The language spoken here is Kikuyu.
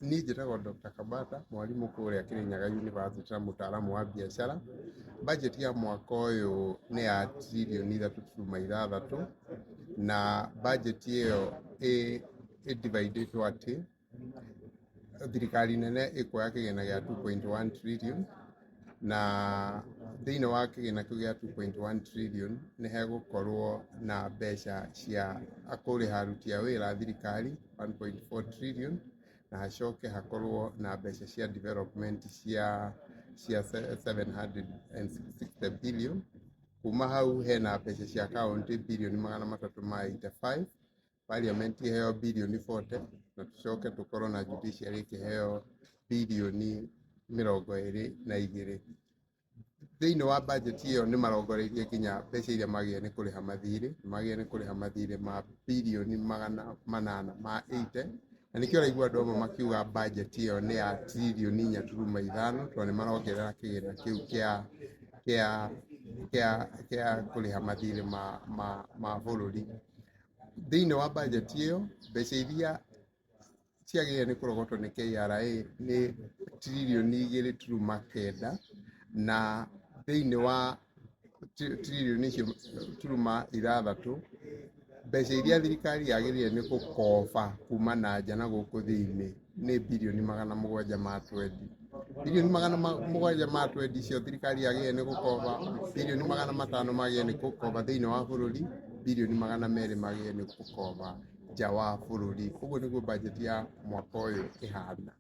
Niĩ njĩtagwo Dr. Kabata, mwarimũ kũrĩa Kirinyaga University na mũtaaramu wa biacara. Budget ya mwaka ũyũ nĩ ya tririoni 3.6, na budget ĩyo ĩ dividĩtwo atĩ thirikari nene ĩkuoya kĩgĩna gĩa 2.1 trillion, na thĩinĩ wa kĩgĩna kĩu gĩa 2.1 trillion nĩ hegũkorwo na mbeca cia kũrĩha aruti a wĩra a thirikari 1.4 trillion, na hacoke hakorwo na mbeca cia development cia 760 billion. Kuma hau hena mbeca cia kaũntĩ birioni 385, parliament iheo birioni 40, na tucoke tukorwo na judiciary ĩkĩheo birioni 22. Thĩinĩ wa budget ĩyo nĩ marongoreirie nginya mbeca iria magĩrĩire nĩ kũrĩha mathirĩ, nĩ magĩrĩire nĩ kũrĩha mathirĩ ma birioni 880, na nĩkĩo ũraigua andũ amwe makiuga budget ĩyo nĩ ya tririoni 4.5, tondũ nĩ marongerera kĩgĩna kĩu kĩa kũrĩha mathirĩ ma bũrũri. Thĩinĩ wa budget ĩyo, mbeca iria ciagĩrĩire nĩ kũrogotwo nĩ KRA nĩ tririoni 2.9, na thĩinĩ wa tririoni icio turuma ithathatũ, mbeca iria thirikari yagĩrĩire nĩ gũkoba kuma na nja na gũkũ thĩinĩ nĩ birioni 720. Birioni 720 icio thirikari yagĩrĩire nĩ gũkoba, birioni 500 magĩrĩire nĩ gũkoba thĩinĩ wa bũrũri, birioni 200 magĩrĩire nĩ gũkoba nja wa bũrũri. Ũguo nĩguo budget ya mwaka ũyũ ĩhana.